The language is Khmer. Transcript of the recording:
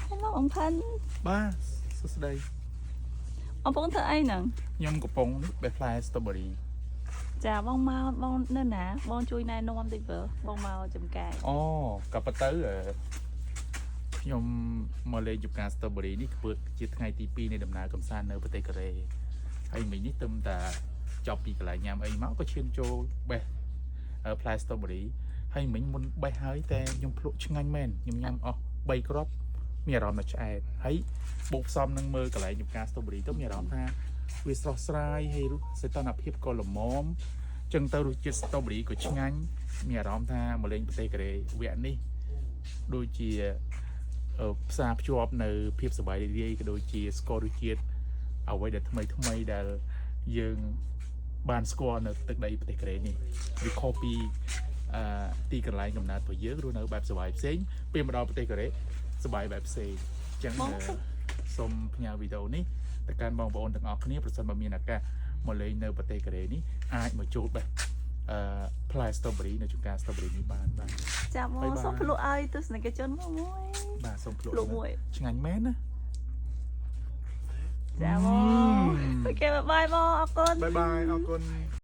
Hello បងផិន បាទសួស្តី បងប្អូនធ្វើអីហ្នឹង ខ្ញុំកំពុងនេះបេះផ្លែ strawberry ចាបងមកបងនៅណាបងជួយណែនាំតិចបើបងមកចំការ អូក៏ប៉ុន្តែខ្ញុំមកលេងចំការ strawberry នេះធ្វើជាថ្ងៃទី2នៃដំណើរកម្សាន្តនៅប្រទេសកូរ៉េហើយមិញនេះទឹមតាចប់ពីកន្លែងញ៉ាំអីមកក៏ឈានចូលបេះផ្លែ strawberry ហើយមិញមុនបេះហើយតែខ្ញុំភ្លក់ឆ្ងាញ់មែនខ្ញុំញ៉ាំអស់3គ្រាប់មានអារម្មណ៍ថាឆ្អែតហើយបូកផ្សំនឹងមើលកន្លែងចំការ strawberry ទៅមានអារម្មណ៍ថាវាស្រស់ស្រាយហើយសីតុណ្ហភាពក៏ល្មមចឹងទៅរសជាតិ strawberry ក៏ឆ្ងាញ់មានអារម្មណ៍ថាមកលេងប្រទេសកូរ៉េវគ្គនេះដូចជាផ្សារភ្ជាប់នៅភាពសប្បាយរីករាយក៏ដូចជាស្គាល់រសជាតិអ្វីដែលថ្មីថ្មីដែលយើងបានស្គាល់នៅទឹកដីប្រទេសកូរ៉េនេះវាខុសពីទីកន្លែងកំណើតរបស់យើងរស់នៅបែបសប្បាយផ្សេងពេលមកដល់ប្រទេសកូរ៉េសប្បាយបែបផ្សេងអញ្ចឹង បង សូមផ្ញើវីដេអូនេះទៅកាន់បងប្អូនទាំងអស់គ្នាប្រសិនបើមានឱកាសមកលេងនៅប្រទេសកូរ៉េនេះអាចមកចូលបេះផ្លែ strawberry នៅចំការ strawberry នេះបានបាទ ចាបង bye bye សូមភ្លក់ឲ្យទស្សនិកជនមកមួយ បាទសូមភ្លក់ ភ្លក់មួយ ឆ្ងាញ់មែនណា ចាបង okay bye bye បងអរគុណ bye bye អរគុណ។